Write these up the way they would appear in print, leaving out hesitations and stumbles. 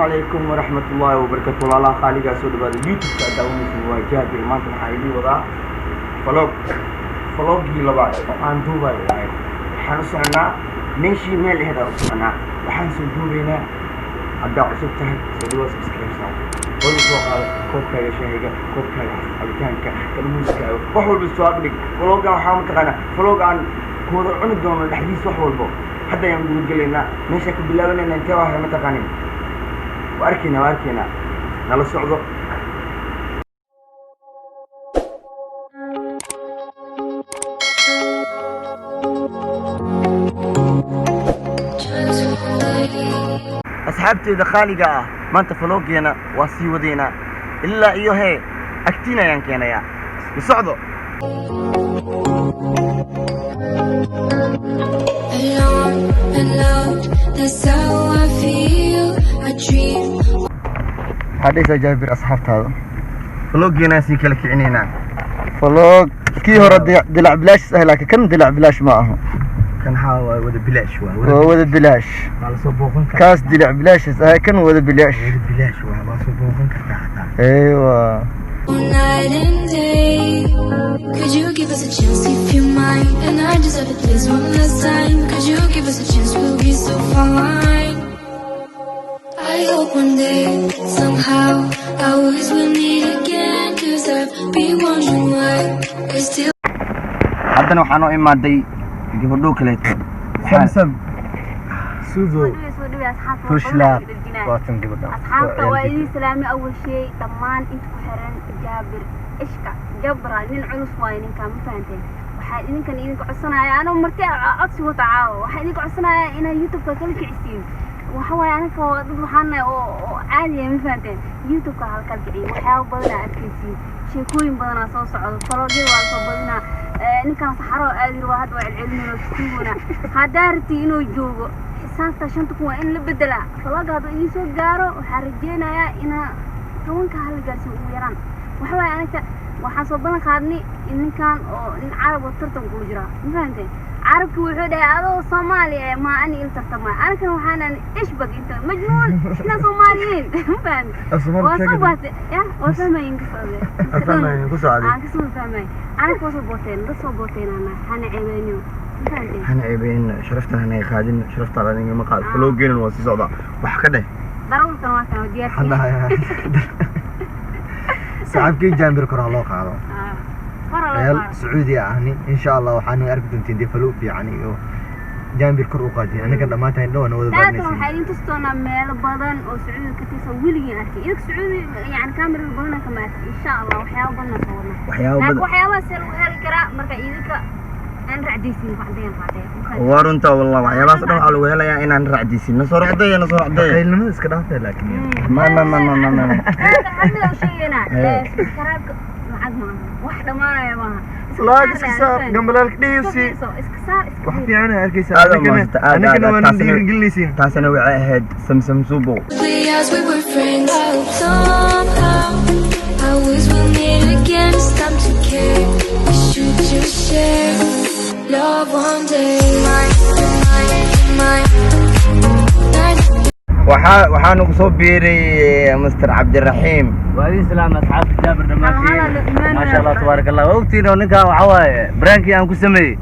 Calaykum waraxmatullaahi wabarakatu. Walaalaha qaaligaa, soo dhawaada. YouTube-ka aad daawanaysin waa Jaabir. Maanta waxaa idiin wadaa vlog, vlogii labaad oo aan duubayo waaye. Waxaan u soconaa meeshii meel aheed aan u soconaa. Waxaan soo duubaynaa. Haddaa cusub tahay, soo dhawaa, subscribe saar, hor soo qaado koobkaaga shaahiga, koobkaaga cabitaanka, tarmuuskaaga, wax walba soo agdhig. Vlogan waxaa mataqaanaa vlog aan ku wada cuni doono dhexdiisa wax walbo. Hadda ayaan gudagelaynaa. Meeshaa ka bilaabanayna intee waa mataqaanin? Waa arkaynaa, waa arkaynaa, nala socdo. Asxaabteeda khaaliga ah, maanta vlogeena waa sii wadaynaa ilaa iyo hee agtiin ayaan keenayaa. La socdo. Alone and loud, that's how I feel. I dream. Maxaa dhehaysaa, Jaabir, asxaabtaada? Vlogeenaa sii kala kicinaynaa. Vlog kii hore dilac bilaash ah, laakiin kan dilac bilaash ma aha. Kan waxaa waay wada bilaash waa. Waa wada bilaash. Waa lasoo booqan karaa. Kaas dilac bilaash ah, kan wada bilaash. Wada bilaash waa soo booqan kartaa xataa. Eywa. Night and day. Could you give us a chance if you mind? And I deserve it, please, one last time. Could you give us a chance? We'll be so fine. I hope one day, somehow, I always will meet again. 'Cause I've been wondering why we're still. Haddana waxaa noo imaaday gabadhoo kaleeto. Samsam sudo. Soo dhaweey asxaabta. Tushlaaq waatan gabadha. Asxaabta waa idin salaamay. Awal shay, dhammaan inta ku xiran Jaabir Ishka Jabra, nin culus waaye ninka, ma fahanteen? Waxaa idinkan idinka codsanaya, anoo marti codsi wata caawa, waxaa idinka codsanaya inaad YouTube-ka kala kicisiin. Waxa waaye, anaka waa dad waxaan nahay oo caadi ah, ma fahanteen? YouTube-ka hala kala kiciyo. Waxyaabo badanaa arkaysiin, sheekooyin badanaa soo socdo, vlogyada waa soo badinaa. Ninkan saxaro aadi rabaa hadda, waa celcelinayna tuugona. Haddaa rabti inuu joogo xisaabta 5,000 waa in la bedelaa. Vloga hadduu idiin soo gaaro, waxaa rajeynayaa inaa 10-ka hala gaarsiin ugu yaraan. Waxa waaye, aniga waxaan soo balan qaadnay ninkan oo nin carab oo tartan kula jiraa, ma fahanteen? Carabki wuxuu dhahay, adoo Soomaali eh ma ani il tartamay. Anigana waxaanan ishbag inta majnuun ixna Soomaaliyiin, ma fahanteen? Waa soo baatay ya, waa fahmayin ka socde. Fahmayin, ku socday. Aan kasoo fahmay. Anaga waa soo booteen, dad soo booteen ana hana ceebeyniyo, ma fahanteen? Hana ceebeyn, sharaftan hana qaadin, sharaftaan anigama qaad. Vlogeenan waa sii socdaa, wax ka dheh. Darawalkan waa kan oo diyaarsan. Saaxiibkii Jaabir kor ha loo qaado. Kor loo Ciyaal qaado. Sacuudi ahni, insha Allah waxaan arki doontiin dee vlog fiican iyo Jaabir kor u qaadin. Anaga dhammaantaan dhow wada Taatan baranaysiin. Waxaa idin tusi doonaa meelo badan oo Sacuudi ka tirsan weligiin arkay. Idinka Sacuudi yani kaamirada badana kama arkay. Insha Allah waxyaabo badan soo wadnaa. Waxyaabo laakiin badan. Waxyaabahaas see lagu heli karaa marka idinka aan racdaysiin, racdayan racdayan. Waa runta wallah, waxyaabahaas dhan waxaa lagu helayaa inaan racdiisin. Nasoo racdeeya, nasoo racdeeya. Qaylnimada iska dhaaftay laakiin. Ma ma ma ma ma ma. Hadda u sheegaynaa, subscribe-ka lacag maaha, wax dhammaanaya maaha. Laag iska saar, gambalaalka dhiibsi. Iska saar, iska Wax fiican aad arkaysaa. Aad Anagana umahadsanta, aad anagana aad waa dhiirigelinaysiin. Taasina waxay ahayd Samsam Subo. As we were friends. I hope somehow I always will meet again. It's time to care. We should just share love one day. Mine, mine, mine. Night. Waxaa nagu soo biiray Mr Cabdiraxiim. Waa idin salaam, asxaabta Jaabir dhammaantiin. Hal Maasha Allah, tabaaraka Allah. Waa ogtiin oo ninkan waxaa waaye prank-kii aan ku sameeyey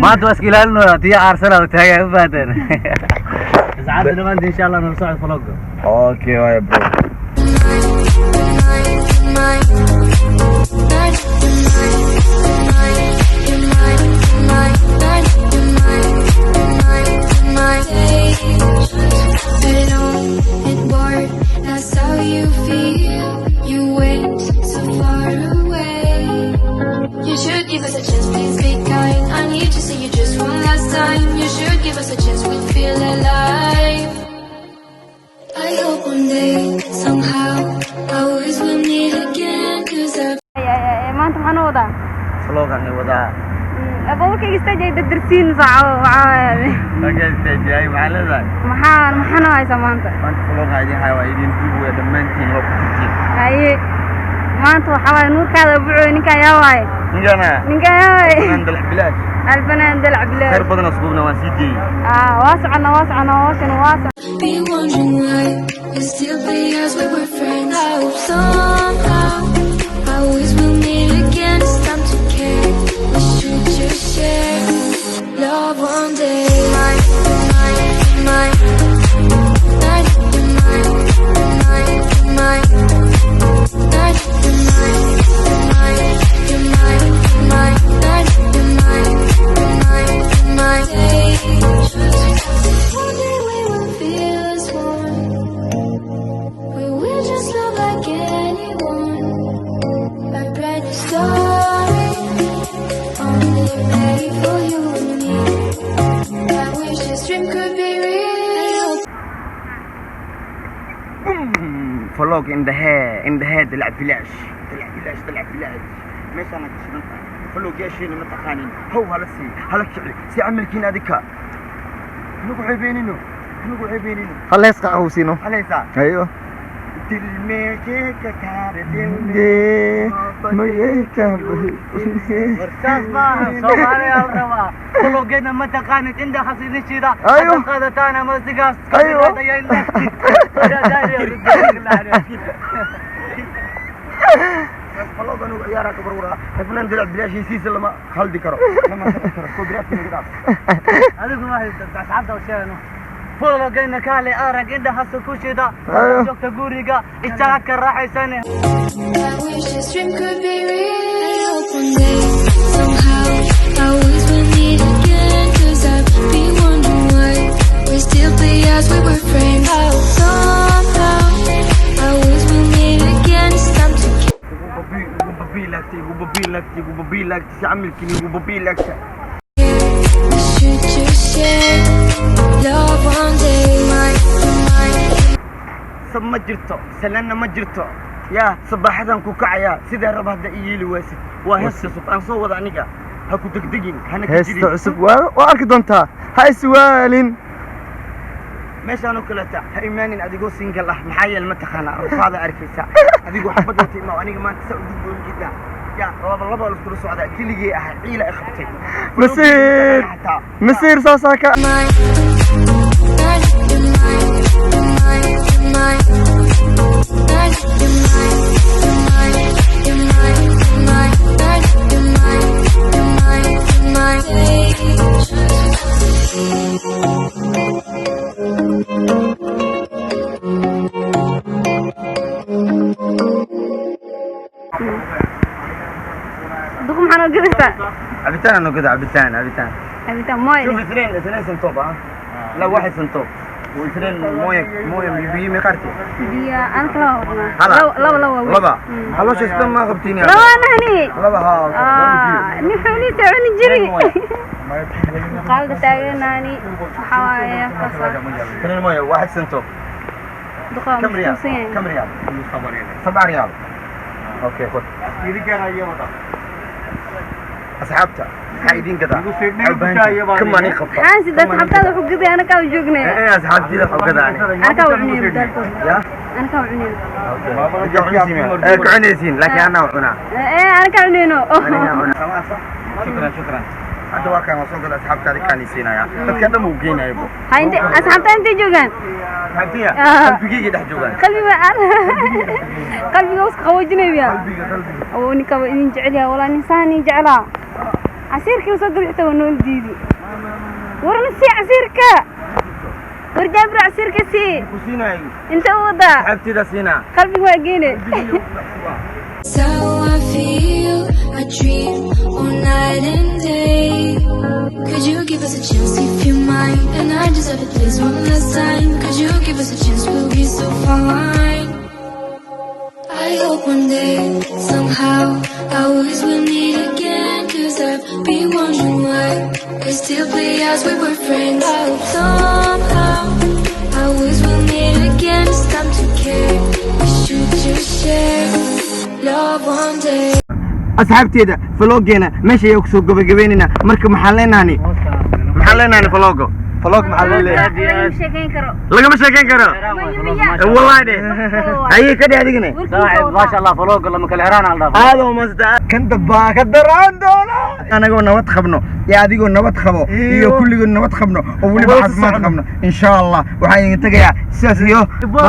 maanta waa iska ilaalinaya, tiya Arsenal taagay, ma fahanteen? Asxaabta dhammaantiin, insha Allah nala socod vlogga. Okay waay bro. Mine, mine, mine, mine, mine, mine, mine, mine, mine, mine. Alone and bored, that's how you feel. You went so far away. You should give us a chance, please be kind. I need to see you just one last time. You should give us a chance, we'd feel alive. I hope one day, somehow, I always will meet again. 'Cause I Maanta maxaan u wadaa? Vlogan wadaa. Abawarkayga istaajay dardarsiin saaco waxaa. Markaa istaajiyay, maxaa leedahay? Maxaan u haysaa maanta? Maanta vloga idin haya, waa idin duubaya dhammaantiin, waa ku jirtiin. Haye, maanta waxaa waaye nuurkaada bucooy. Ninkaan yaa waaye? Ninkana. Ninkaan yaa waaye? Fanaan dalac bilaash. Alfanaan dalac bilaash. Khayr badan asbuubna waan sii deeyey. Waa soconnaa, waa soconnaa, hawshan waa soconnaa. Be wondering why. We still play as we were friends. I hope somehow I always will meet again. It's time to care. We should just share love one day. My, my, my, my, my, my, my, my, my, my, my, my, my, my, my day. One day we will feel as one. We will just love like anyone. A brand new story, only made for you and me. I wish this dream could be real. Vlog in the hair, in the head, dalac bilaash, dalac bilaash, dalac bilaash. Meeshaana ka shidan tahay. Vlog-yaasheena ma taqaanin. How hala sii, hala kici, si camalkiin adika. Nagu ceebeynino, nagu ceebeynino. Hal hees qaxuusino. Halaysaa. Ayo. दिल में ये कतार दिल में Dee, mayay. Warkaas maaha, Soomaaliya la rabaa. Vlog-geena ma taqaanid, indhaha idin shida. Ayo. Hadda qaadataan ama sigaas. Ayo. Ayaa Vlog anugu ciyaaraa ka barwaraa. Xifnaan dalac bilaash hesiisa lama khaldi karo, lama khaldi karo. Copyright naga dhaaf. Adigu ma haysato asxaabta u sheegano. Vlog-geena kaale arag, indhaha ku shida. Ayo. Joogta guriga ijaha ka raaxaysan. I wish this dream could be real. I hope one day, somehow, I always will meet again. 'Cause I've been wondering why we still play as we were friends. I hope somehow, I always will meet again. It's time to Igu babii, igu babii laagta, igu babii laagta, igu babii laagta, si camalkiin igu babii laagta. Care. We should just share love one day. My, my. Sab ma jirto, salanna ma jirto, yaa sabaaxadan ku kacayaa sidee raba hadda i yeeli waasid. Waa hees cusub aan soo wada aniga, ha ku degdegin, hana ka Heesta jirin. Cusub waa arki doontaa, ha iswaalin. Meeshaan oo kaleeta ha imaanin adigoo single ah, maxaa yeele ma taqaanaa rafaada arkaysa adigoo xabad wata imaa. Aniga maanta saa ugu goon jeedaa, yaa laba laba la iskula socdaa, keligii ahay, ciila i qabtay. Masiir. Xataa Masiir saasaa ka My, my, my, my, my, my, my, my, my, my, my, my day. Duq, maxaa noo gadaysaa? Cabitaan aan gada, cabitaan, cabitaan. Cabitaan mooy. شوف، اثنين اثنين سنتوب، ها، لا، واحد سنتوب واثنين مويه، مويه بيبي مقارتي. Biya aan kala wadnaa. هلا. Laba laba laba weyn. لبا خلاص استم ما قبتيني. Laba nahni. لبا ها. Ah, nin xoolihiisa cuni jiri. Qaalda taaganaani waxaa waaye kaasa. اثنين مويه، واحد سنتوب. Duqa كم ريال؟ mashquulsan yahay. كم ريال؟ 7 ريال. okay، خذ. asxaabta maxaa idin gadaa? Kamaan ii qabta. Maxaan sida asxaabtaada wuxuu gaday ana kaa joognay. ee asxaabtida waxu gadaa ani. Ana kaa cunayno daartood. Ya. Ana kaa cunayno. ee ku cunaysiin, laakiin anaa cunaa. Ee ana kaa cunayno. aniga cunaa. شكرا شكرا. hadda waa kaan, waa soo gada asxaabtaada, kaan ii siinaya, dadka dhan uu geenayo bo. Ha, inte asxaabtaa intay joogaan? Asxaabtiya Ah. qalbigayga dhex joogaan. Qalbiga qalbiga uska qaboojinaya. Qalbiga, qalbiga. Oo ninka waa idin jecel yahay, walaa nin saan idin jecelaa. Casiirkii soo gadi xitaa waa nool diidi. Warna sii casiirka. War Jaabir, casiirka sii. Ku siinayo. Inta u wadaa? Asxaabtida siinaa. Qalbiga waa geene. So I feel, I dream all night and day. Could you give us a chance if you mind? And I deserve it, please, one last time. Could you give us a chance? We'll be so fine. I hope one day, somehow, I always will meet again. 'Cause I've been wondering why we still play as we were friends. I hope somehow, I always will meet again. It's time to care. We should just share love one day. Asxaabteeda, vlog-geena meesha ayaa kusoo gabagabeynayna. Marka maxaan leenahani vlog-o? Vlog maxaa loo leeyahay? Lagama sheekeyn karo. Lagama sheekeyn karo. Wallahi de ayay ka dhe adigana. Saaxiib, maasha Allah, vlog lama kala xiraan al dhaaf. Aad oo maasanta. Kan dambaa ka daraan doona anagoo nabad qabno iyo adigoo nabad qabo iyo kulligood nabad qabno oo weliba Wada caafimaad socono. qabno, insha Allah. Waxaan idin tagayaa sidaas iyo bye.